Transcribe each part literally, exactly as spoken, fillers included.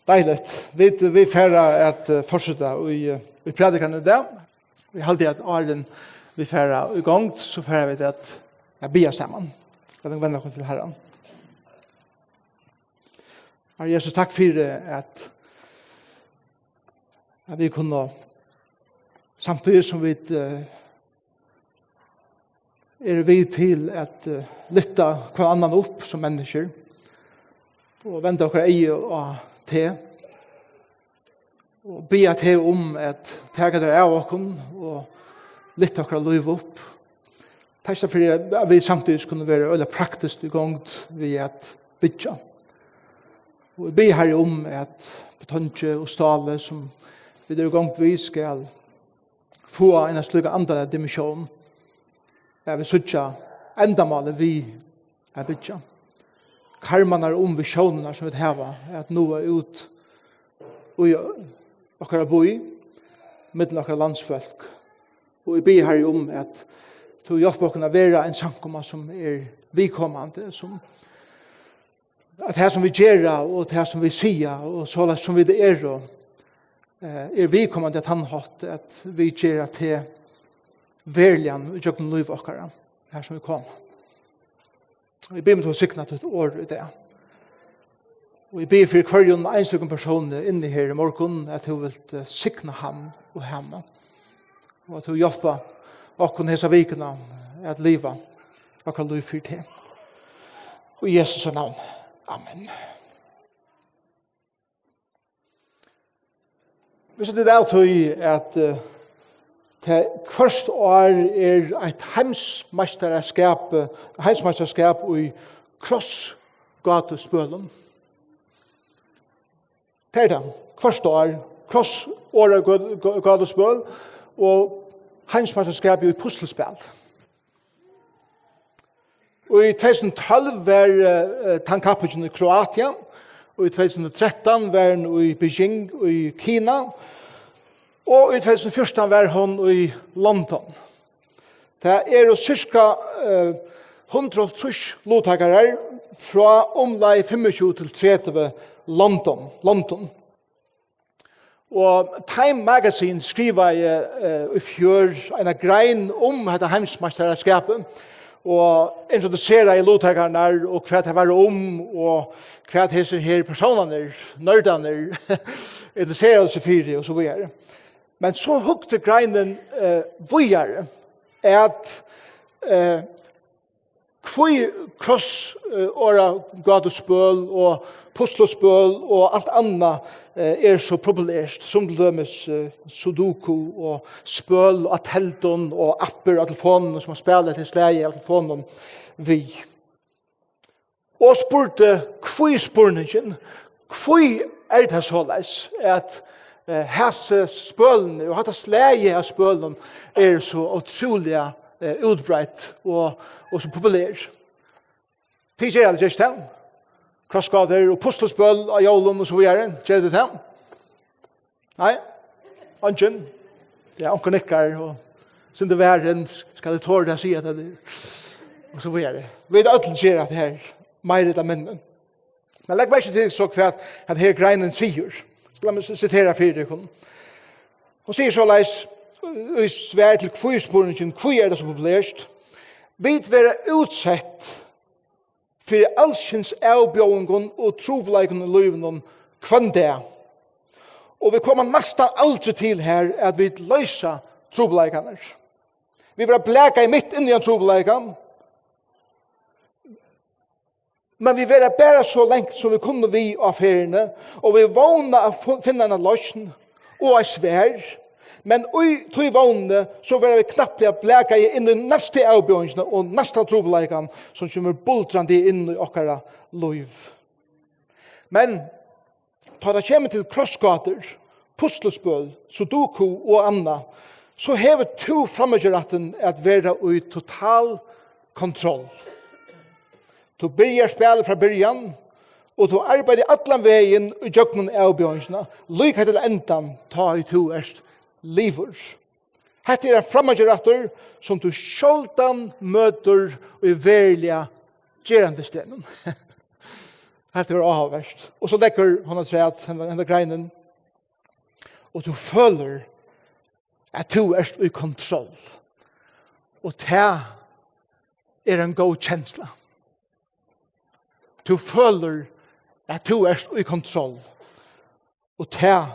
Deiligt. Vit, vit fara at, eh, fortseta í, eh, í prædikarnar í dag. Eg haldi, at áðrenn vit fara í gongd, so fara vit at, at biðja saman. Lat okkum venda okkum til Harran. Harri Jesus, takk fyri, at, at vit kunnu, samtíðis sum vit, eh, eru við til at, eh, lyfta hvør annan upp sum menniskjur og venda okkara eygu á teg og biðja teg um at taka tær av okkum og lyfta okkara lív upp. Takk so fyri, at, at vit samtíðis kunnu vera øgiliga praktiskt í gongd við at byggja. Og eg biði, Harri, um at betongið og stálið, sum vit eru í gongd við, skal fáa eina slíka andaliga dimensjón, at vit síggja endamálið við at byggja. Karmarnar um visjónirnar, sum vit hava, at náa út í okkara bý, millum okkara landsfólk. Og eg biði, Harri, um at tú hjálpir okkum at vera ein samkoma, sum er viðkomandi, sum at tað, sum vit gera, og tað, sum vit siga, og soleiðis, sum vit eru, eh, er viðkomandi á tann hátt, at vit gera teg veruligan í gjøgnum lív okkara, har sum vit koma. Og eg biði um, at tú signar títt orð í dag. Og eg biði fyri hvørjum einstøkum persóni inni her í morgun, at tú vilt, eh, signa hann og hana. Og at tú hjálpir okkum hesa vikuna at liva okkara lív fyri teg. Og í Jesu navn. Amen. Vit sita í dag, tí at, eh, tað hvørt ár er eitt heimsmeistaraskap, eh, heimsmeistaraskap í krossgátuspølum. Tað er tað. Hvørt ár. Krossorðagátuspøl og heimsmeistaraskap í puslispæl. Og í tvey túsund og tólv var, eh, tann kappingin í Kroatia, og í tvey túsund og trettan var hon í Beijing í Kina, og í tvey túsund og fjúrtan var hon í London. Tað eru sirka, eh, hundrað og hálvtrýss luttakarar frá umleið fimmogtjúgu til tretivu londum, londum. Og Time Magazine skrivaði, eh, í fjør eina grein um hetta heimsmeistaraskapið og introduseraði luttakararnar og hvat tað var um og hvat hesir her persónarnir, nørdarnir, interesseraðu seg fyri og so víðari. Men so hugdi greinin, eh, víðari at, eh, hví kross, eh, orðagátuspøl og puslispøl og alt annað, eh, er so populert, sum til dømis, eh, sudoku og spøl á teldum og appir á telefonini, sum man spælir hetta slagið á telefonini við. Og spurdi, hví spurningin, hví er tað soleiðis, at, eh, hasi spølini og hatta slagið av spølum eru so ótrúliga, eh, útbreidd og, og so populer? Tit gera tað, gera tit ikki tað? Krossgátur og puslispøl á jólum og so víðari, gera tit tað? Nei? Eingin? Ja, onkur nikkar, og sindur varin, skal eg tora at siga tað, og so víðari. Vit øll gera tað her, meira ella minni. Men legg merki til so hvat at her greinin sigur. Skal eg sitera fyri tykkum. Hon sigur soleiðis, í svar til hví spurningin, hví er tað so populært? Vit verða útsett fyri alskyns avbjóðingum og trupulleikum í lívinum hvønn dag. Og vit koma næstan aldri til har, at vit loysa trupulleikarnar. Vit verða blakaðir mitt inni í ein trupulleika, men vit verða bara so langt, sum vit kunnu við á ferðini, og vit vóna at fu-, finna eina loysn og eitt svar, men í tí vónini, so verða vit knappliga blakaðir inn í næstu avbjóðingina og næsta trupulleikan, sum kemur buldrandi inn í okkara lív. Men tá tað kemur til krossgátur, puslispøl, sudoku og annað, so hevur tú framíhjárættin at vera í total kontroll. Tú byrjar spælið frá byrjan, og tú arbeiðir allan vegin ígjøgnum avbjóðingina, líka til endan, tá ið tú ert liðugur. Hetta er ein framíhjárættur, sum tú sjáldan møtir í veruliga gerandisdegnum. Hetta var áhugavert. Og so leggur hon afturat henda, henda greinin. Og tú følir, at tú ert í kontroll. Og tað er ein góð kensla. Tú følir, at tú ert í kontroll. Og tað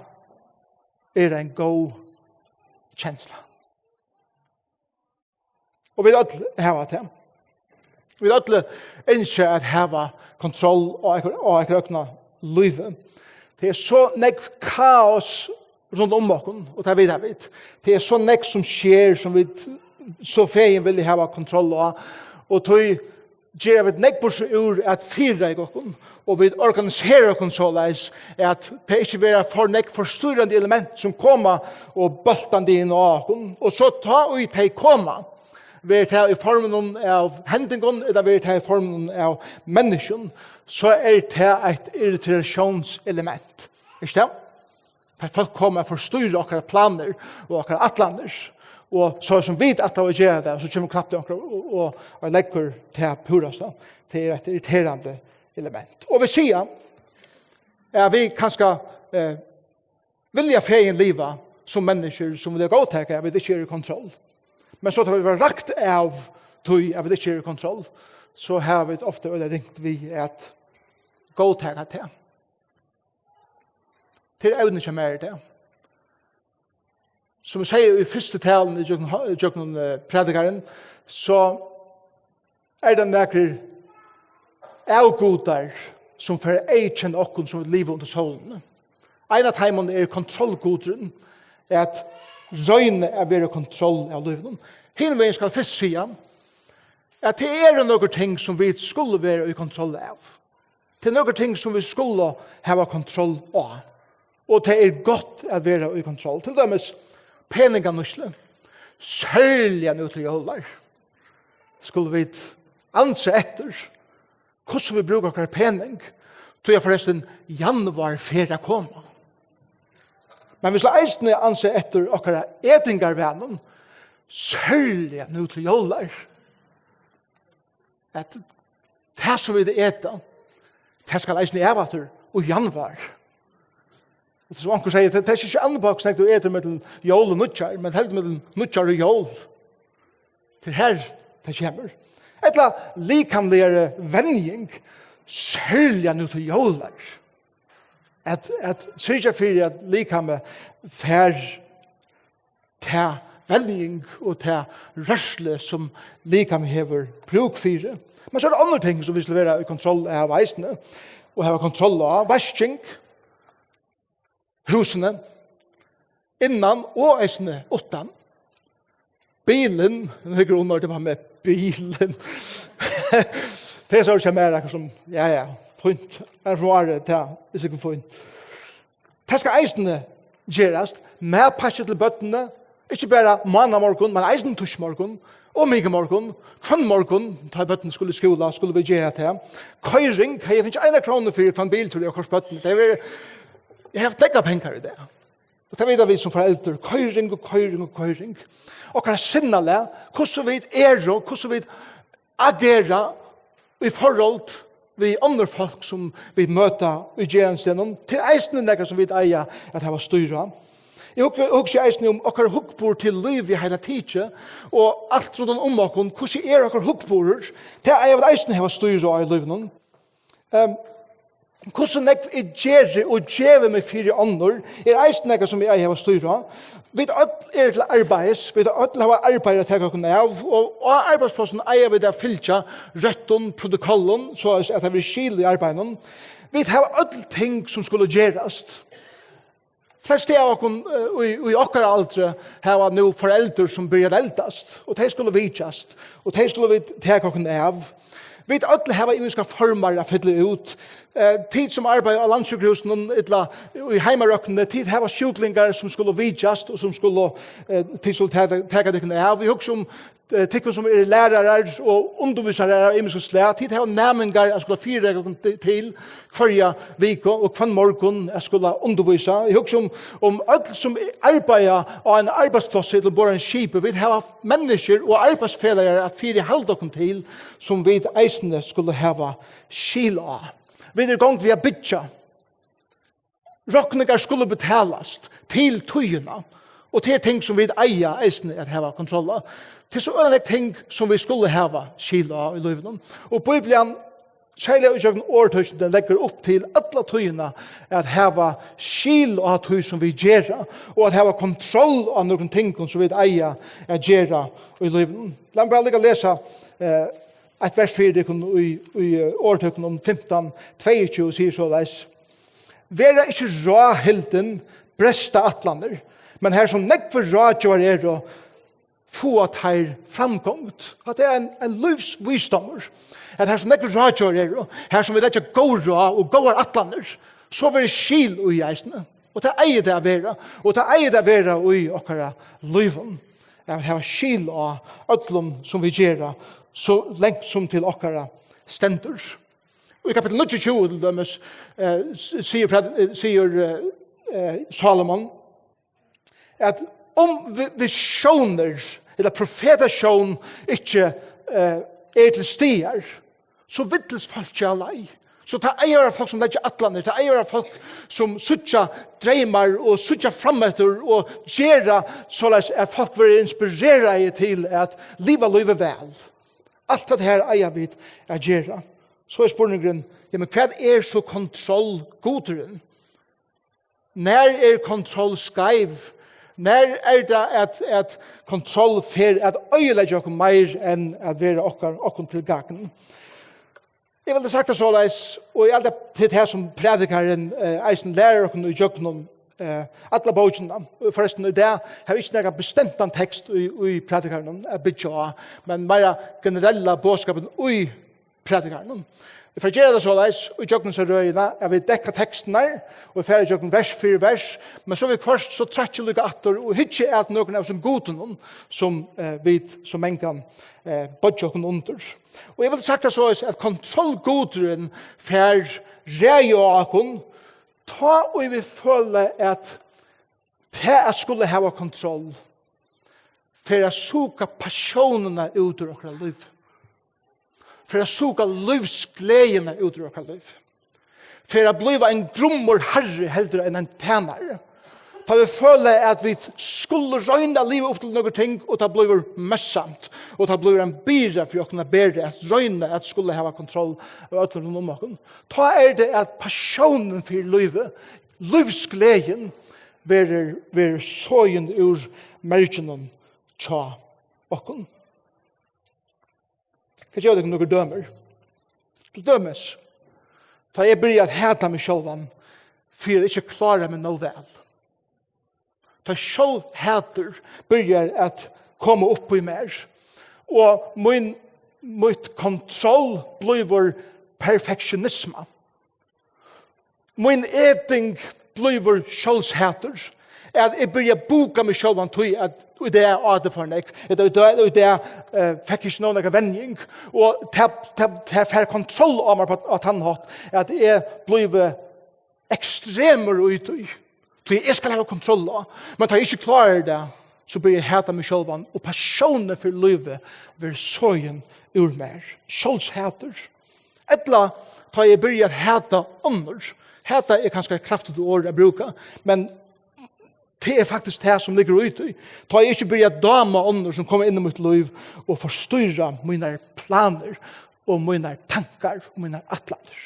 er ein góð kensla. Og vit øll hava tað. Vit øll ynskja at hava kontroll á okkara, á okkara egna lívi. Tað er so nógv kaos rundan um okkum, og tað vita vit. Tað er so nógv sum sker, sum vit so fegin vilja hava kontroll á. Og tí gera vit nógv burtur úr at fyrireika okkum, og vit organisera okkum soleiðis, at tað ikki verða for nógv forstyrrandi element sum koma og bóltandi inn á okkum. Og so tá ið tey koma, verður tað í forminum av hendingum, ella verður tað í forminum av menniskjum, so er tað eitt irritationselement. Ikki tað? Tá fólk koma at forstýra okkara planir og okkara ætlanir, og so sum vit ætla at gera tað, so kemur knappliga onkur og, og, og leggur tað púrasta. Tað er eitt irriterandi element. Og vit siga, at vit kanska, eh, vilja fegin liva sum menniskjur, sum vilja góðtaka, at vit ikki eru í kontroll. Men so tá vit verða rakt av tí, at vit ikki eru í kontroll, so hava vit ofta øgiliga ringt við at góðtaka tað. Tað er evnið hjá mær í dag. Sum eg segði í fyrstu taluni gjøgnum, gjøgnum, eh, prædikaran, so er tað nakrir avgudar, sum fara at eyðkenna okkum, sum vit liva undir sólini. Ein av teimum er kontrollgudurin, at royna at vera í kontroll av lívinum. Hinvegin skal eg fyrst siga, at tað eru nøkur ting, sum vit skulu vera í kontroll av. Tað eru nøkur ting, sum vit skulu hava kontroll á. Og tað er gott at vera í kontroll. Til dømis peninganýtslu. Serliga nú til jólar. Skulu vit ansa eftir, hvussu vit brúka okkara pening. Tí at forrestin, januar fer at koma. Men vit skulu eisini ansa eftir okkara etingarvanum. Serliga nú til jólar. At tað, sum vit eta, tað skal eisini av aftur í januar. Og sum onkur segði, tað, tað er ikki annað, hvussu nógv tú etur millum jól og nýggjár, men heldur millum nýggjár og jól. Tað er her, tað kemur. Ella likamligari venjing, serliga nú til jólar. At, at syrgja fyri, at likamið fær ta venjing og ta rørslu, sum likamið hevur brúk fyri. Men so eru onnur ting, sum vit skulu vera í kontroll av eisini, og hava kontroll á. Vasking, húsini, innan og eisini uttan. Bilin, nú hyggur Unnar upp á meg, bilin. Tað er so ikki meir, akkurát sum, ja, ja, fínt. Er frá ári, tað er sikkurt fínt. Tað skal eisini gerast. Matpakki til børnini, ikki bara mánamorgun, men eisini týsmorgun og mikumorgun. Hvønn morgun, tá børnini skulu í skúla, skulu vit gera tað. Koyring, havi eg fingið eina krónu fyri hvønn biltúr eg havi koyrt børnini. Tað er, eg havi nógvar pengar í dag. Og tað vita vit sum foreldur. Koyring og koyring og koyring. Okkara sinnalag, hvussu vit eru, hvussu vit agera í forhold við onnur fólk, sum vit møta í gerandisdegnum. Tað er eisini nakað, sum vit eiga at hava stýr á. Eg hug-, hugsi eisini um okkara hugburð til lívið heila tikið, og alt rundan um okkum. Hvussu er okkara hugburður? Tað eiga vit eisini at hava stýr á í lívinum. Ehm, hvussu nógv eg geri og gevi meg fyri onnur, er eisini nakað, sum eg eigi at hava stýr á. Vit øll eru til arbeiðis, vit øll hava arbeiði at taka okkum av, og á arbeiðsplássinum eiga vit at fylgja røttum protokollum, so at, at tað verður skil í arbeiðinum. Vit hava øll ting, sum skulu gerast. Flestu av okkum, eh, í, í okkara aldri hava nú foreldur, sum byrja at eldast, og tey skulu vitjast, og tey skulu vit taka okkum av. Vit øll hava ymiskar formar at fylla út. Eh, tit, sum arbeiða á Landssjúkrahúsinum ella í heimarøktini, tit hava sjúklingar, sum skulu vitjast og sum skulu, eh, tit skulu taka, taka tykkum av. Eg hugsi um, eh, tykkum, sum eru lærarar og undirvísarar av ymiskum slag. Tit hava næmingar at skula fyrireika okkum ti-, til hvørja viku og hvønn morgun at skula undirvísa. Eg hugsi um, um øll, sum arbeiða á ein arbeiðsplássi ella umborð á ein skipi. Vit hava menniskjur og arbeiðsfelagar at fyrihalda okkum til, sum vit eisini skulu hava skil á. Vit eru í gongd við at byggja. Rokningar skulu betalast til tíðina. Og tað er ting sum vit eiga eisini at hava kontroll á. Tað er so øgiliga ting sum vit skulu hava skil á í lívinum. Og Bíblian, serliga ígjøgnum Orðtøkini, leggur upp til alla tíðina at hava skil á tí sum vit gera, og at hava kontroll á nøkrum tingum sum vit eiga at gera í lívinum. Lat meg bara líka lesa, eh, eitt vers fyri tykkum í, í, eh, Orðtøkunum fimtan tveyogtjúgu sigur soleiðis: "Verða ikki ráðhildin, bresta ætlanir, men har sum nógvir ráðgevar eru, fáa teir framgongd." Hatta er ein, ein lívsvísdómur, at har sum nógvir ráðgevar eru, har sum vit leggja góð ráð og góðar ætlanir, so verður skil í eisini. Og tað eigur tað at vera, og tað eigur tað at vera í okkara lívum, at hava skil á øllum sum vit gera, so langt sum til okkara stendur. Og í kapittul níggjuogtjúgu til dømis, eh, s-, sigur, pred-, eh, sigur, eh, eh, Salomon, at um vi-, visjónir ella profetasjón ikki, eh, er til staðar, so villist fólkið av leið. So tað eigur at vera fólk sum leggja ætlanir, tað eigur at vera fólk sum síggja dreymar og síggja frameftir og gera soleiðis at fólk verða inspireraði til at liva lívið væl. Alt tað her eiga vit at gera. So er spurningurin, ja, men hvat er so kontrollgudurin? Nær er kontroll skeiv? Nær er tað at, at kontroll fer at oyðileggja okkum meir enn at vera okkar, okkum til gagn? Eg vildi sagt tað soleiðis, og eg haldi at tað er tað sum prædikarin, eh, eisini lærir okkum í gjøgnum, eh, alla bókina. Og forrestin, í dag havi eg ikki nakran bestemtan tekst í, í prædikaranum at byggja á, men meira generella boðskapin í prædikaranum. Eg fari at gera tað soleiðis, í gjøgnum hesa røðina, at vit dekka tekstirnar, og vit fara í gjøgnum vers fyri vers, men so viðhvørt so trakki eg líka aftur og hyggi at nøkrum av sum gudunum, sum, eh, vit so mangan, eh, boyggja okkum undir. Og eg vil sagt tað soleiðis, at kontrollgudurin fær ræði á okkum, tá og vit føla, at tað at skula hava kontroll, fer at suga passionina út úr okkara lív. Fer at suga lívsgleðina út úr okkara lív. Fer at blíva ein grummur harri heldur enn ein tænari. Tá vit føla, at vit skulu royna at liva upp til nøkur ting, og tað blívur møðsamt, og tað blívur ein byrða fyri okkum at bera, at royna at skula hava kontroll av øllum rundt um okkum. Tá er tað, at passionin fyri lívið, lívsgleðin, verður, verður soðin úr merginum hjá okkum. Eg skal geva tykkum nøkur dømir. Til dømis, tá eg byrji at hata meg sjálvan fyri at ikki klára meg nóg væl. Tá sjálvhatur byrjar at koma upp í mær, og mín, mítt kontroll blívur perfektionisma. Mín eting blívur sjálvshatur, at eg byrji at buka meg sjálvan tí at í dag át eg for nógv, ella í dag, í dag, eh, fekk eg ikki nóg nógva venjing, og tað, tað, tað fær kontroll á mær á, á tann hátt, at eg blívi ekstremur í tí, tí eg skal hava kontroll á, men tá eg ikki klári tað, so byrji eg at hata meg sjálvan, og passionin fyri lívið verður soðin úr mær. Sjálvshatur. Ella tá eg byrji at hata onnur. Hata er kanska eitt kraftigt orð at brúka, men tað er faktiskt tað sum liggur í tí. Tá eg ikki byrji at dáma onnur sum koma inn í mítt lív og forstýra mínar planir og mínar tankar og mínar ætlanir.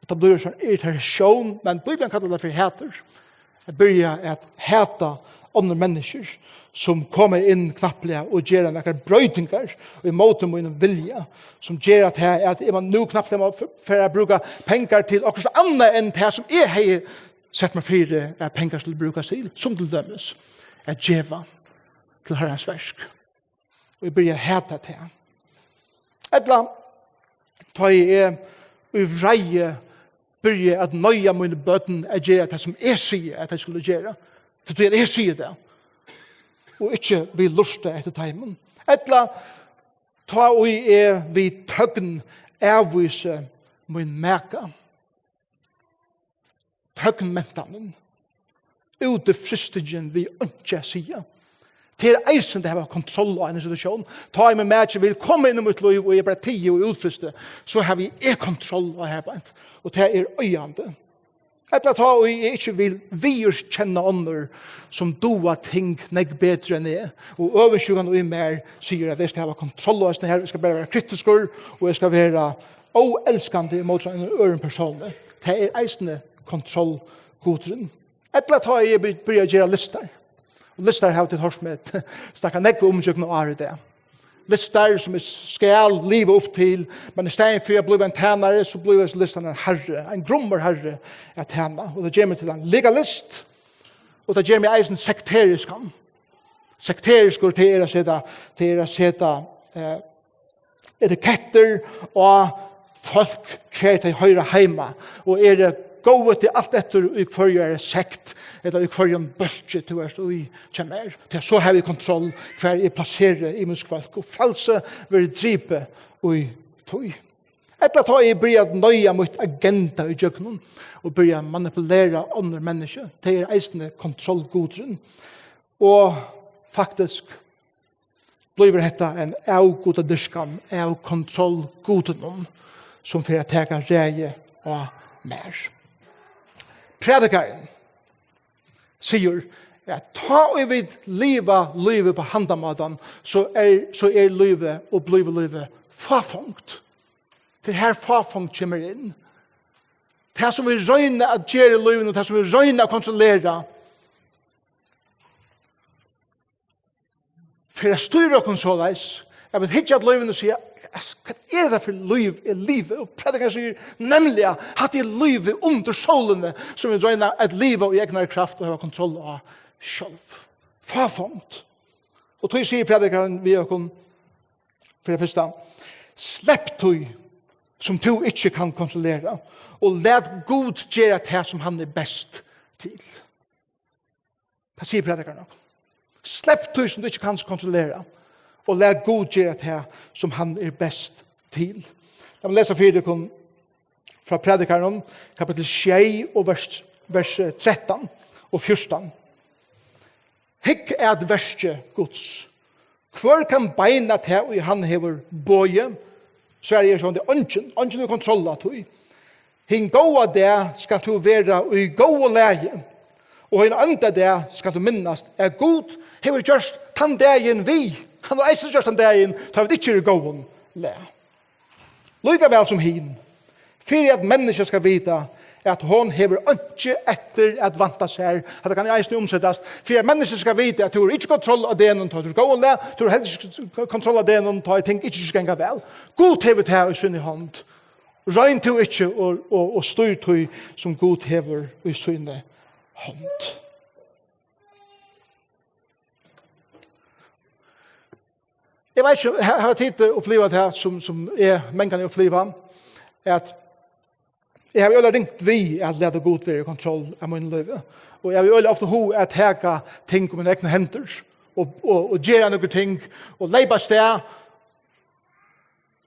Og tað blívur ein irritasjón, men Bíblian kallar tað fyri hatur. At byrja at hata onnur menniskju sum koma inn knappliga og gera nakrar broytingar ímóti mínum vilja, sum ger at, at eg má nú knappliga má f-, fara at brúka pengar til okkurt annað enn tað sum eg hevði sett meg fyri at pengar skuldu brúkast til, sum til dømis at geva til Harrans verk. Og eg byrji at hata tað. Ella tá eg í reiði byrji at noyða míni børn at gera tað, sum eg sigi, at tey skulu gera. Tí at eg sigi tað. Og ikki vil lurta eftir teimum. Ella tá ið eg við tøgn avvísi mín maka. Tøgnmentanin. Út í frystingin við einki at siga. Tað er eisini at hava kontroll á eina situatión. Tá ið mín maður vil koma inn í mítt lív, og eg bara tigi og útfrysti, so havi eg kontroll á har beint. Og tað er oyðandi. Ella tá ið eg ikki vil viðurkenna onnur, sum duga ting nógv betri enn eg, og øvundsjúkan í mær sigur, at eg skal hava kontroll á hesum her, eg skal bara vera kritiskur, og eg skal vera óelskandi ímóti einum øðrum persóni. Tað er eisini kontrollgudurin. Ella tá eg by-, byrja at gera listar. Og listar hava tit hoyrt meg snakka nógv um gjøgnum ár í dag. Listar sum eg skal liva upp til, men í staðin fyri at blíva ein tænari, so blívur hesin listin ein harri, ein grummur harri at tæna. Og tað ger meg til ein legalist, og tað ger meg eisini sekteriskan. Sekteriskur, tað er at seta, tað er at seta, eh, etikettir á fólk, hvar tey hoyra heima, og eru góð til, alt eftir í hvørjari sekt, ella í hvørjum bólki tú ert í, hjá mær. Tí at so havi eg kontroll, hvar eg plaseri ymisk fólk, og frælsi verður dripið í tí. Ella tá eg byrja at noyða mítt agenda í gjøgnum, og byrja at manipulera onnur menniskju, tað er eisini kontrollgudurin. Og faktiskt blívur hetta ein avgudadyrkan av kontrollgudinum, sum fer at taka ræði á mær. Prædikarin sigur, at tá ið vit liva lívið á handan mátan, so er, so er lívið og blívur lívið fáfongd. Tað er har fáfongd kemur inn. Tað, sum vit royna at gera í lívinum, tað, sum vit royna at kontrollera, fer at stýra okkum soleiðis, at vit hyggja at lívinum og siga, "Hvat er tað fyri lív eg livi?" Og prædikarin sigur, nemliga, hatta er lívið undir sólini, sum vit royna at liva í egnari kraft og hava kontroll á sjálv. Fáfongd. Og tí sigur prædikarin við okkum, fyri tað fyrsta, slepp tí, sum tú ikki kanst kontrollera, og lat Gud gera tað, sum hann er best til. Tað sigur prædikarin okkum. Slepp tí, sum tú ikki kanst kontrollera, og lat Gud gera tað, sum hann er best til. Lat meg lesa fyri tykkum frá Prædikaranum, kapittul sjey og vers, vers trettan og fjúrtan. Hygg at verki Guds. Hvør kann beina tað, ið hann hevur boðið? Svari eg sjálvandi, eingin, eingin hevur kontroll á tí. Hin góða dag skalt tú vera í góðum lagi, og hin ónda dag skalt tú minnast, at Gud hevur gjørt tann dagin við. Hann hevur eisini gjørt tann dagin, tá vit ikki eru í góðum lag. Líka væl sum hin, fyri at menniskjað skal vita, at hon hevur einki eftir at vænta sær. Hatta kann eisini umsetast, fyri at menniskjað skal vita, at tú hevur ikki kontroll á degnum, tá tú ert í góðum lag, tú hevur heldur ikki kontroll á degnum, tá ið ting ikki ganga væl. Gud hevur tað í síni hond. Royn tú ikki og, og, og stýr tí, sum Gud hevur í síni hond. Eg veit ikki, ha-, hava tit, eh, upplivað tað, sum, sum eg mangan uppliva, at eg havi øgiliga ringt við at lata Gud vera í kontroll av mínum lívi. Og eg havi øgiliga ofta hug at taka ting um mínar egnu hendur og, og, og gera nøkur ting og leypa avstað,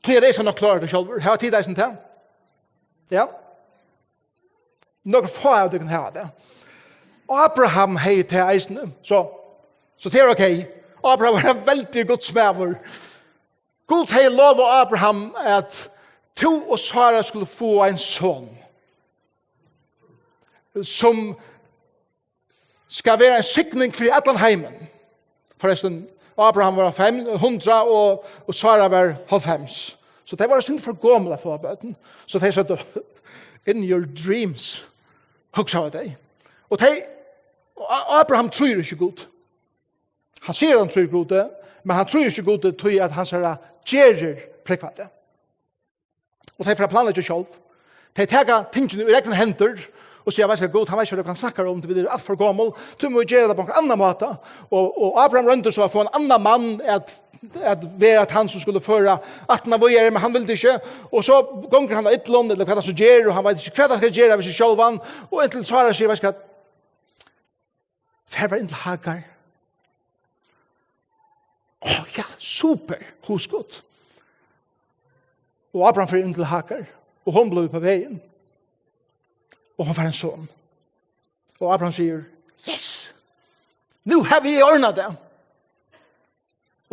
tí at eg skal nokk klára tað sjálvur. Hava tit eisini tað? Ja. Nøkur fá av tykkum hava tað. Abraham hevði tað eisini. So, so tað er ok. Abraham var ein veldig Guds maður. Gud hevði lovað Abraham at tú og Sara skulu fáa ein son, sum skal vera ein signing fyri allan heimin. Forrestin, Abraham var fem, hundrað og, og Sara var hálvfems. So tey vóru sindur for gomul at fáa børn. So tey søgdu, "In your dreams," hugsaðu tey. Og tey, og A-, Abraham trýr ikki Gud. Hann sigur, hann trýr Gud, men hann trýr ikki Gud, tí at hansara gerðir prógva tað. Og tey fara at planleggja sjálv. Tey taka tingini í egnar hendur og siga, "Veitst tú, Gud, hann veit ikki, hvat hann snakkar um, vit eru alt for gomul, tú má gera tað á ein annan máta." Og, og Abraham royndi so at fáa ein annan mann at, at vera at hann sum skuldi føra ættina víðari, men hann vildi ikki. Og so gongur hann á illum, ella hvat hann so ger, og hann veit ikki, hvat hann skal gera við seg sjálvan. Og inntil Sara sigur, "Veitst tú hvat, far bara inn til Hagar." Ó, ja, super, hugskot. Og Abraham fer inn til Hagar, og hon blívur á vegin. Og hon fær ein son. Og Abraham sigur, "Yes! Nú havi eg ordnað tað."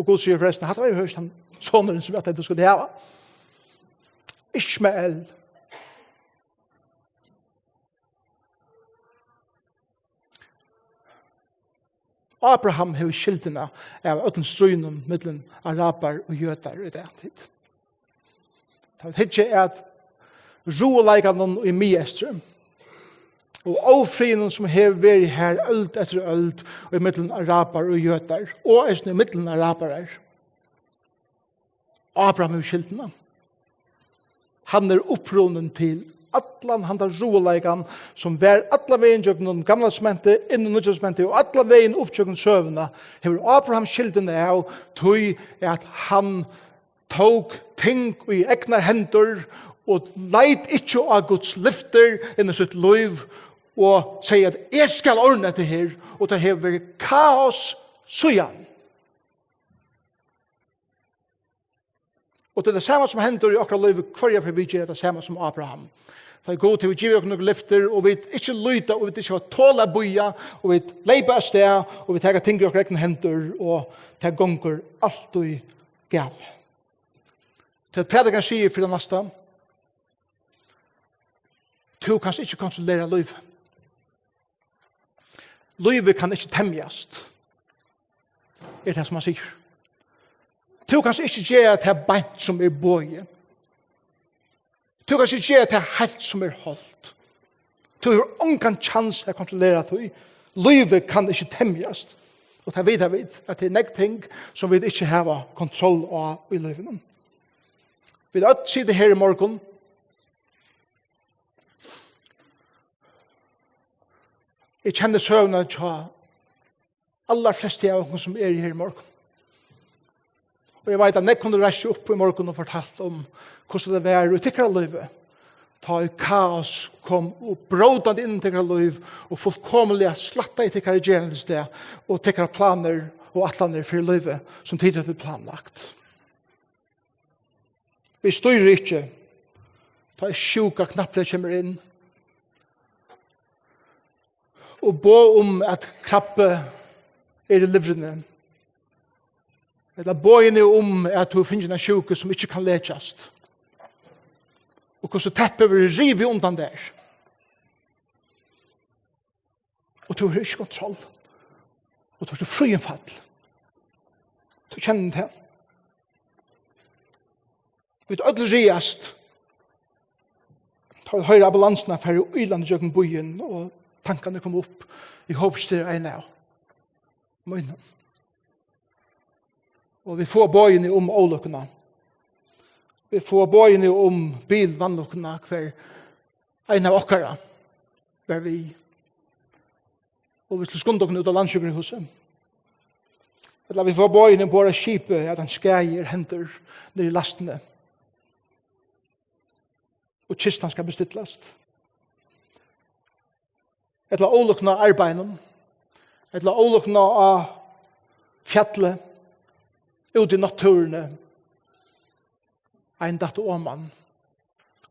Og Gud sigur forresten, hatta var jo høgst hann sonurin, sum eg ætlaði, tú skuldi hava. Ishmael. Abraham hevur skyldina av øllum stríðnum millum arabar og jødar í dag. Tá vit hyggja at ruðuleikanum í Miðeystri og ófriðinum, sum hevur verið har øld eftir øld, í millum arabar og jødar, og eisini í millum arabarar. Abraham hevur skyldina. Hann er upprunin til allan handan ruðuleikan, sum var allan vegin gjøgnum Gamla Testamentið, inn í Nýggja Testamentið og allan vegin upp gjøgnum søguna, hevur Abraham skyldina av, tí at hann tók ting í egnar hendur og leit ikki á Guds lyftir inn í sítt lív og segði, at eg skal ordna hetta her, og tað hevur verið kaos síðan. Og tað er tað sama sum hendir í okkara lívi, hvørja ferð vit gera tað sama sum Abraham. Tá Gud hevur givið okkum nøkur lyftir, og vit ikki líta, og vit ikki hava tol at bíða, og vit leypa avstað, og vit taka ting í okkara egnu hendur, og tað gongur altíð galið. Tí at prædikarin sigur fyri tað næsta, tú kanst ikki kontrollera lívið. Lívið kann ikki temjast, er tað, sum hann sigur. Tú kanst ikki gera tað beint, sum er boðið. Tú kanst ikki gera tað heilt, sum er holdt. Tú hevur ongan kjans at kontrollera tí. Lívið kann ikki temjast. Og tað vita vit, at tað er nógv ting, sum vit ikki hava kontroll á í lívinum. Vit øll sita her í morgun. Eg kenni søguna hjá allar flestu av okkum, sum eru her í morgun. Og eg veit, at nógv kunnu reist seg upp í morgun og fortalt um, hvussu tað var í tykkara lívi, tá ið kaos kom og brótandi inn í tykkara lív og fullkomiliga slættaði tykkara gerandisdag og tykkara planir og ætlanir fyri lívið, sum tit høvdu planlagt. Vit stýra ikki, tá ið sjúka knappliga kemur inn, og boð um, at krabbi er í livrini, ella boðini um, at tú hevur fingið eina sjúku, sum ikki kann lekjast, og hvussu teppið verður rivið undan tær. Og tú hevur ikki kontroll. Og tú ert í fríum fall. Tú kennir tað. Vit øll ræðast, tá vit hoyra ambulansuna fara ýlandi gjøgnum býin, og tankarnir koma upp: eg hopi ikki, tað er ein av mínum. Og vit fáa boðini um ólukkurnar. Vit fáa boðini um bilvanlukkuna, har ein av okkara var við. Og vit skulu skunda okkum út á Landssjúkrahúsið. Ella vit fáa boðini umborð á skipið, at ein skaði er hendur niðri í lastini. Og kistan skal bestillast. Ella ólukkuna á arbeiðinum. Ella ólukkuna á fjalli, úti í náttúruni. Ein datt oman.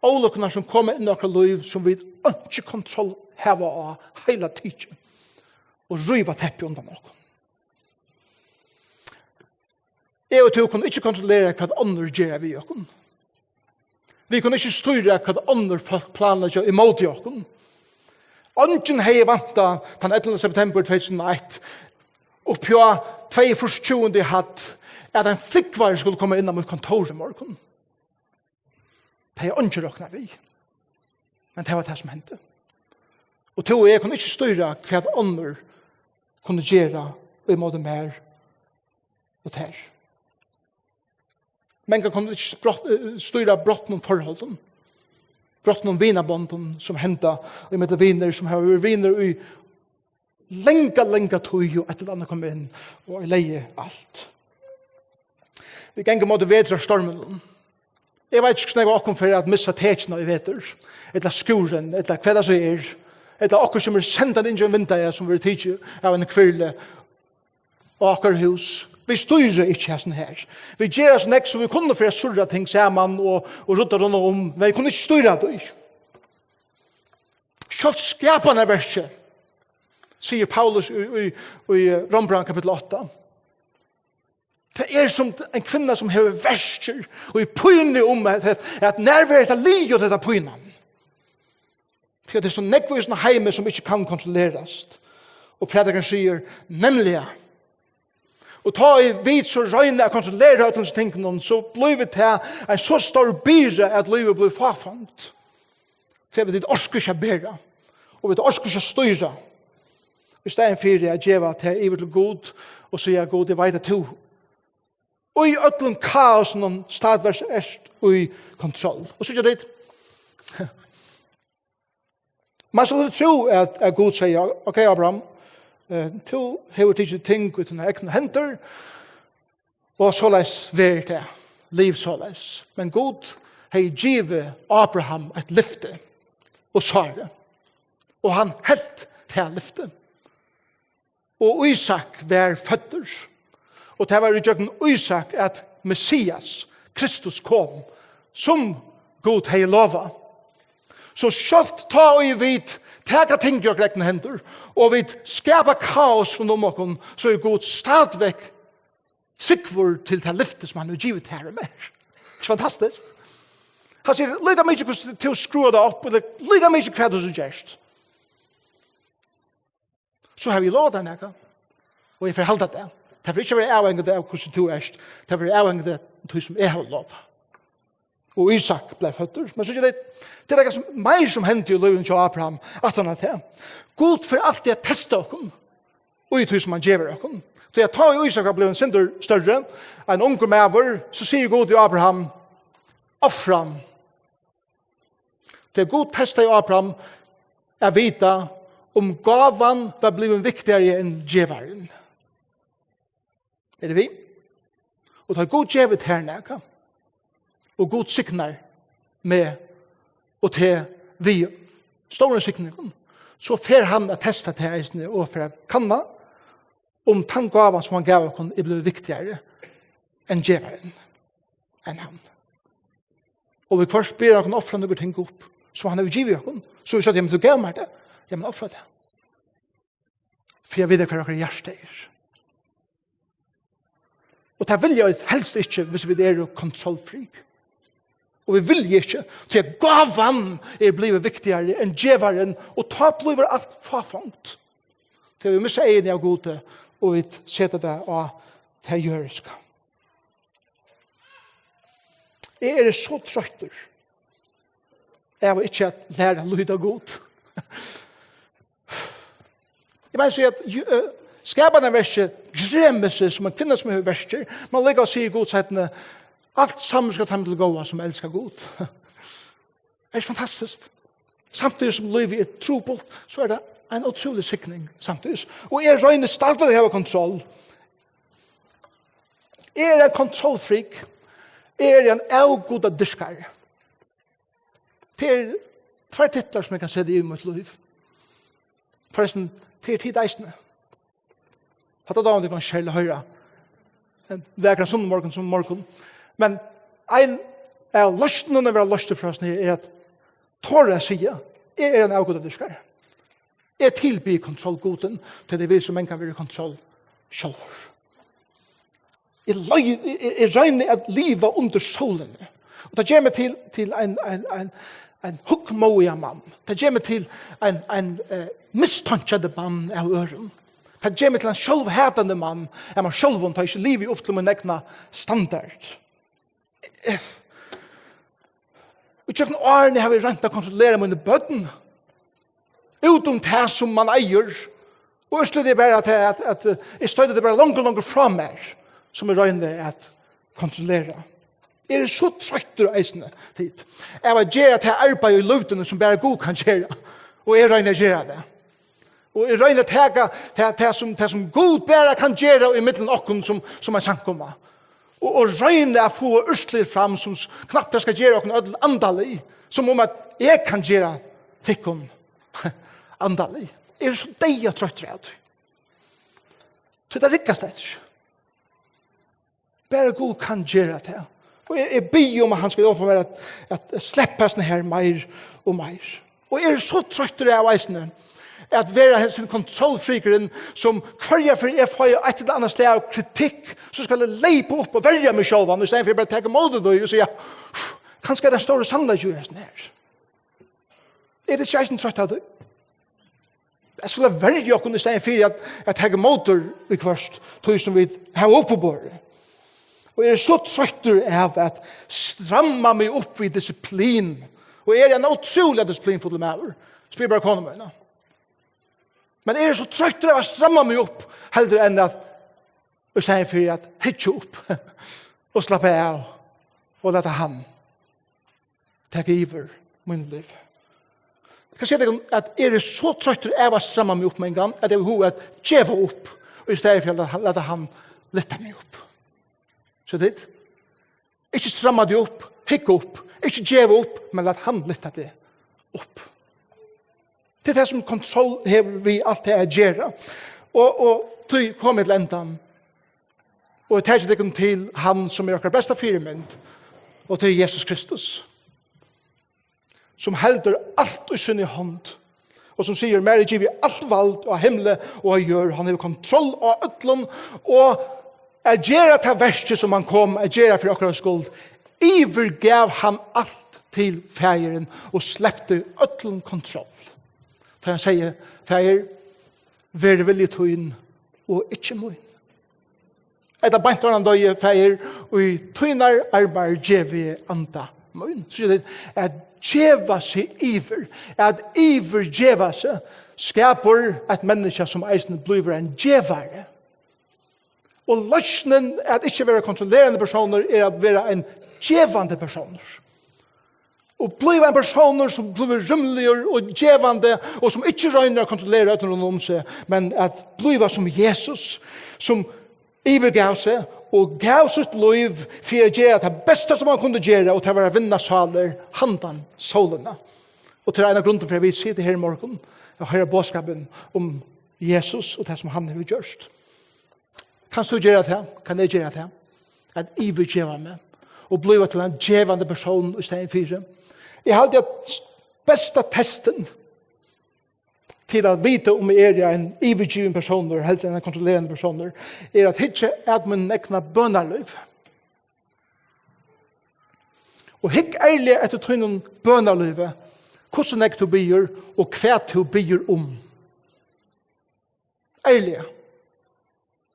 Ólukkurnar, sum koma inn í okkara lív, sum vit einki kontroll hava á, heila tikið, og ríva teppið undan okkum. Eg og tú kunnu ikki kontrollera, hvat onnur gera við okkum. Vit kunnu ikki stýra, hvat onnur fólk planleggja ímóti okkum. Eingin hevði væntað tann ellivta septembur tvey túsund og eitt, uppi á tveyogfýrs tjúgundu í hædd, at ein flúgvari skuldi koma inn á mítt kontór í morgun. Tað hevði eingin roknað við. Men tað var tað, sum hendi. Og tú og eg kunnu ikki stýra, hvat onnur kunnu gera ímóti mær og tær. Mangan kunnu ikki sprott-, eh, stýra brotnum forholdum, brotnum vinabondum, sum henda ímillum vinir, sum hava verið vinir í langa, langa tíð, og eitt ella annað kom inn og oyðilegði alt. Vit ganga ímóti vetrarstorminum. Eg veit ikki, hvussu nógv av okkum fer at missa tekjuna í vetur, ella skúrin, ella hvat tað so er, ella okkurt, sum er sendandi inn gjøgnum vindeygað, sum verður tikið av einum hvirli á okkara hús. Vit stýra ikki hasum her. Vit gera so nógv, sum vit kunnu, fyri at surra ting saman og, og rudda rundan um, men vit kunnu ikki stýra tí. Sjálvt skapanarverkið, sigur Paulus í, í, í Rómbrævinum kapittul átta. Tað er sum ein kvinna, sum hevur verkir og er pínur um, at, at, at nær verður hetta liðugt, hetta pínan. Tí at tað er so nógv í hesum heimi, sum ikki kann kontrollerast. Og prædikarin sigur, nemliga, og tá ið vit so royna at kontrollera øllum hesum tingunum, so blívur tað ein so stór byrði, at lívið blívur fáfangt. Tí vit orka ikki at bera, og vit orka ikki at stýra. Í staðin fyri at geva tað yvir til Gud og siga, Gud, eg veit, at tú í øllum kaosinum staðfest ert í kontroll. Og so ger tað. Man skal trúgva, at, at Gud sigur, ok, Abraham, eh, tú hevur tikið ting í tínar egnu hendur, og soleiðis verður tað, liv soleiðis. Men Gud hevði givið Abraham eitt lyfti, og Sáru, og hann helt tað lyfti. Og Ísak var føddur. Og tað var í gjøgnum Ísak, at Messias, Kristus, kom, sum Gud hevði lovað. So sjálvt tá ið vit taka ting í okkara egnu hendur, og vit skapa kaos rundt um okkum, so er Gud stadigvæk tryggur til tað lyfti, sum hann hevur givið tær og mær. Ikki fantastiskt? Hann sigur, líka mikið hvussu tú skrúvar tað upp, ella líka mikið hvat tú so gert, so havi eg lovað tær nakað, og eg fari at halda tað. Tað fer ikki at vera avhangigt av hvussu tú ert, tað fer at vera avhangigt av tí, sum eg havi lovað. Og Ísak bleiv føddur. Men so er tað, tað er nakað sum meir, sum hendi í lívinum hjá Abraham, aftan á tað. Gud fer altíð at testa okkum, í tí sum hann gevur okkum. Tí at tá ið Ísak var blivin sindur størri, ein ungur maður, so sigur Gud við Abraham, ofra hann. Tí Gud testaði Abraham at vita, um gávan var blivin viktigari enn gevarin. Eru vit við? Og tá Gud gevur tær nakað, og Gud signar meg og teg við stórum signingum, so fer hann at testa tað eisini og fer at kanna, um tann gávan, sum hann gav okkum, er blivin viktigari enn gevarin, enn hann. Og viðhvørt ber hann okkum ofra nøkur ting upp, sum hann hevur givið okkum. So vit siga, ja, men tú gav mær tað. Ja, men ofra tað. Fyri at vita, hvar okkara hjarta er. Og tað vilja vit helst ikki, hvis vit eru kontrollfrík. Og vit vilja ikki, tí at gávan er blivin viktigari enn gevarin, og tá blívur alt fáfangt. Tí vit missa eyguni av Gudi, og vit seta tað á tað jørðiska. Eg eri so troyttur av ikki at læra at lýða Gud. Eg meini, so at, eh, skapanarverkið gremur seg sum ein kvinna sum hevur verkir, men allíkavæl sigur Gud seinni, alt saman skal teimum til góða, sum elska Gud. Er ikki fantastiskt? Samtíðis sum lívið er trupult, so er tað ein ótrúlig signing samtíðis. Og eg royni stadigvæk at hava kontroll. Eg eri ein kontrollfreak. Eg eri ein avgudadyrkari. Tað eru tveir titlar, sum eg kann seta yvir mítt lív. Forrestin, tað eru tit eisini. Hatta dámar tykkum serliga at hoyra. Ein vakran sunnumorgun sum morgun. Men ein av loysnunum at vera loystur frá hesum er at tora at siga, eg eri ein avgudadyrkari. Eg tilbiði kontrollgudin, tí tað er vit, sum engan verður í kontroll sjálvir. Eg lei-, eg, eg, eg royni at liva undir sólini. Og tað ger meg til, til ein, ein, ein, ein hugmóðigan mann. Tað ger meg til ein, ein, eh, mistankendi mann av øðrum. Tað ger meg til ein sjálvhatandi mann av mær sjálvum, tá eg ikki livi upp til mín egna standard. Eh, og gjøgnum árini havi eg roynt at kontrollera míni børn. Út um tað sum mann eigur. Og úrslitið er bara tað, at, at, eh, eg stoyti tað bara longur og longur frá mær, sum eg royni at kontrollera. Eg eri so troyttur eisini, tit, av at gera tað arbeiði í lívdini, sum bara Gud kann gera. Og eg royni at gera tað. Og eg royni at taka tað, tað sum, tað sum Gud bara kann gera í millum okkum sum, sum ein samkoma. Og, og royni at fáa úrslit fram sum s-, knappliga skal gera okkum øll andalig, sum um at eg kann gera tykkum andalig. Eg eri so deyðatroyttur av tí. So tað riggar slett ikki. Bara Gud kann gera tað. Og eg, eg biði um, at hann skal hjálpa mær at, at sleppa hesum her meir og meir. Og eg eri so troyttur av eisini At vera hesin kontrollfrikurin, sum hvørja ferð eg fái eitt ella annað slag av kritikk, so skal eg leypa upp og verja meg sjálvan, í staðin fyri bara at taka ímóti tí og siga, kanska er tað ein stórur sannleiki í hesum her. Er tað ikki eisini troytt av tí? At skula verja okkum í staðin fyri at, at taka ímóti í hvørt tí sum vit hava upp á borðið. Og eg eri so troyttur av at stramma meg upp við disiplin. Og eg eri ein ótrúliga disiplinfullur maður. Spyr bara konu mína. Men eg eri so troyttur av at stramma meg upp, heldur enn at, í staðin fyri at hyggja upp og slappa av og lata hann taka yvir mín lív. Eg kann siga tykkum, at eg eri so troyttur av at stramma meg upp við ein gang, at eg havi hug at geva upp, og í staðin fyri at lata, lata hann lyfta meg upp. So tit, ikki stramma teg upp, hygg upp, ikki geva upp, men lat hann lyfta teg upp. Tað er tað, sum kontroll hevur við alt tað at gera. Og, og tí komi eg til endan. Og eg taki tykkum til hann, sum er okkara besta fyrimynd, og til Jesus Kristus, sum heldur alt í síni hond, og sum sigur, mær er givið alt vald á himli og á jørð. Hann hevur kontroll á øllum, og at gera tað verkið, sum hann kom at gera fyri okkara skuld, yvirgav hann alt til Faðirin og slepti øllum kontroll. Tá hann segði, Faðir, verði vilji tín og ikki mín. Ella beint áðrenn hann doyði, Faðir, í tínar armar gevi eg anda mín. So er tað at geva seg yvir, at yvirgeva seg, skapar eitt menniskja sum eisini blívur ein gevari. Og loysnin at ikki vera kontrollerandi persónur er at vera ein gevandi persónur. Og blíva ein persónur sum blívur rúmligur og gevandi og sum ikki roynir at kontrollera øllum rundan um seg, men at blíva sum Jesus, sum yvirgav seg og gav sítt lív fyri at gera tað besta sum hann kundi gera, og tað var at vinna sálir handan sólina. Og tað er ein av grundunum fyri at vit sita her í morgun og hoyra boðskapin um Jesus og tað sum hann hevur gjørt. Kanst tú gera tað? Kann eg gera tað? At yvirgeva meg og blíva til ein gevandi persón í staðin fyri. Eg haldi, at besta testin til at vita, um eg eri ein yvirgivin persónur heldur enn ein kontrollerandi persónur, er at hyggja at mínum egna bønarlívi. Og hygg ærliga eftir tínum bønarlívi, hvussu nógv tú biður og hvat tú biður um. Ærliga.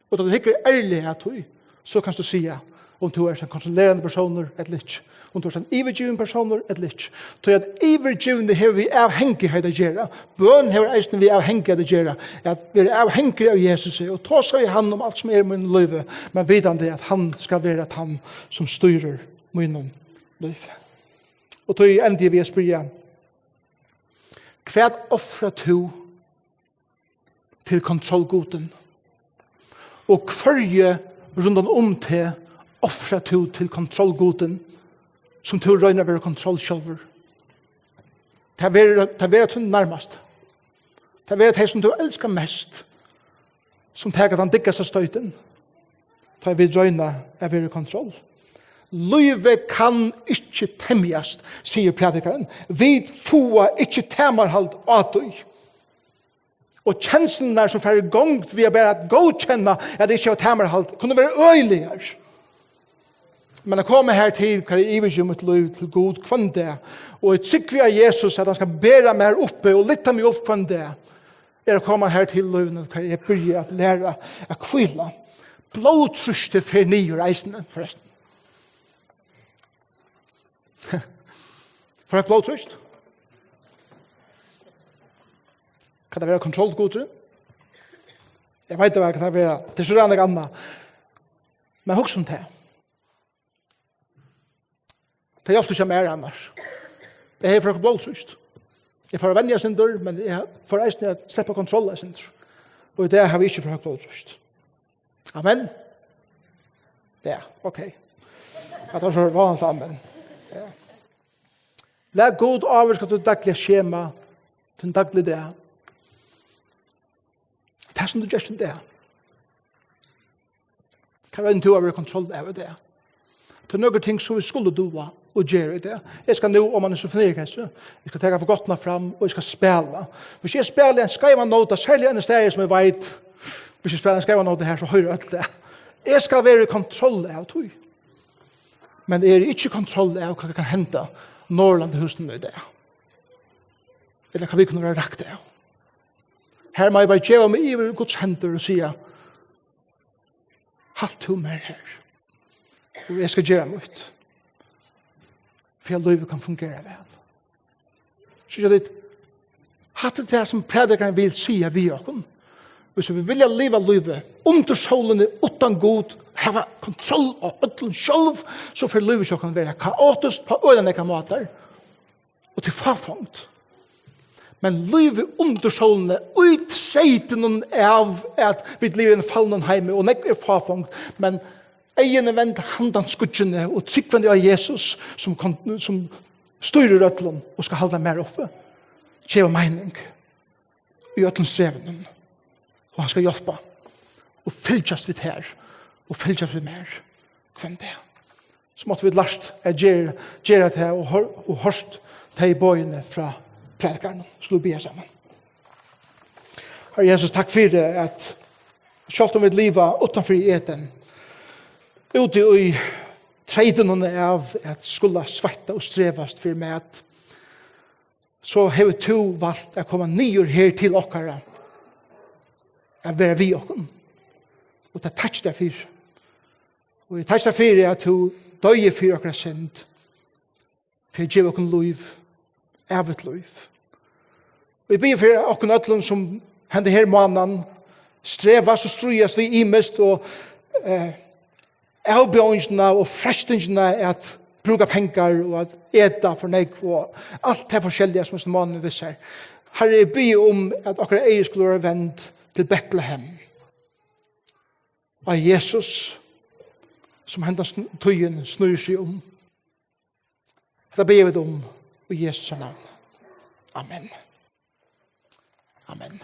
Og tá tú hyggur ærliga at tí, so kanst tú siga, um tú ert ein kontrollerandi persónur ella ikki, um tú ert ein yvirgivin persónur ella ikki. Tí at yvirgivni hevur við avhangigheit at gera. Bøn hevur eisini við avhangigheit at gera. At vera avhangigur av Jesusi og tosa við hann um alt sum er í mínum lívi, men vitandi at hann skal vera tann sum stýrir mínum lívi. Og tí endi eg við at spyrja, hvat ofrar tú til kontrollgutin? Og hvørji rundan um teg ofrar tú til kontrollgutin, sum tú roynir at vera kontroll sjálvur? Tað verður, tað verður tín nærmast. Tað verður tey, sum tú elskar mest, sum taka tann dyggasta støytin, tá vit royna at vera í kontroll. Lívið kann ikki temjast, sigur prædikarin. Vit fáa ikki tamarhald á tí. Og kenslurnar, sum fara í gongd við at bara at góðkenna, at ikki hava tamarhald, kunnu vera øgiligar. Men at koma her til, hvar eg yvirgevi mítt lív til Gud hvønn dag, og eg trúgvi á Jesus, at hann skal bera meg uppi og lyfta meg upp hvønn dag, er at koma her til lívið, hvar eg byrji at læra at hvíla. Blóðtrýstið fer niður eisini, forrestin. Fær eitt blóðtrýst? Kann tað vera kontrollguturin? Eg veit, tað kann vera. Tað er so ræðuliga annað. Men hugsa um tað. Tað hjálpti ikki mær annars. Eg hevði for høgt blóðtrýst. Eg fór at venja eitt sindur, men eg fór eisini at sleppa kontroll eitt sindur. Og í dag havi eg ikki for høgt blóðtrýst. Amen. Ja, ok. At tað var so vanligt, amen. Ja. Lat Gud ávirka títt dagliga skema, tín dagliga dag. Tað sum tú gert í dag. Hvat roynir tú at vera í kontroll av í dag? Tað eru nøkur ting sum vit skulu duga og gera í dag. Eg skal nú oman í symfoniorkestrið. Eg skal taka fagottuna fram, og eg skal spæla. Hvis eg spæli ein skeivan nóta, serliga ein staði sum eg veit, hvis eg spæli ein skeivan nóta her, so hoyra øll tað. Eg skal vera í kontroll av tí. Men eg eri ikki í kontroll av, hvat kann henda Norðurlandahúsinum í dag. Ella hvat vit kunnu vera rakt av. Her má eg bara geva meg yvir í Guds hendur og siga, halt tú mær her. Og eg skal gera mítt. Fyri at lívið kann fungera væl. Síggja tit, hatta er tað sum prædikarin vil siga við okkum. Hvis vit vilja liva lívið undir sólini, uttan Gud, hava kontroll á øllum sjálv, so fer lívið hjá okkum vera kaotiskt á øgiliga nógvar mátar. Og til fáfongd. Men lívið undir sólini, í treytunum av at vit liva í einum falnum heimi, og nógv er fáfongd, men eyguni vend handan skýggjuni og trúgvandi á Jesus, sum kon-, sum stýrir øllum og skal halda mær uppi. Geva meining í øllum strævinum. Og hann skal hjálpa og fylgjast við tær og fylgjast við mær hvønn dag. So máttu vit lært at gera, gera tað og hor-, og hoyrt tey boðini frá prædikaranum. Skulu vit biðja saman. Harri Jesus, takk fyri at sjálvt um vit liva uttanfyri Eden, úti í treytunum av at skula sveitta og strevast fyri mat, so hevur tú valt at koma niður her til okkara, at vera við okkum. Og tað takki eg tær fyri. Og eg takki tær fyri, at tú doyði fyri okkara synd, fyri at geva okkum lív, ævigt lív. Og eg biði fyri okkum øllum, sum henda her mánaðan strevast og stríðast við ymiskt og, eh, avbjóðingina og freistingina at brúka pengar og at eta for nógv og alt tað forskelliga, sum hesin mánaðin vísir. Harri, eg biði um, at okkara eygu skulu vera vend til Betlehem. Á Jesus, sum hendan sn-, tíðin snýr seg um. Hetta biðja vit um í Jesu navn. Amen. Amen.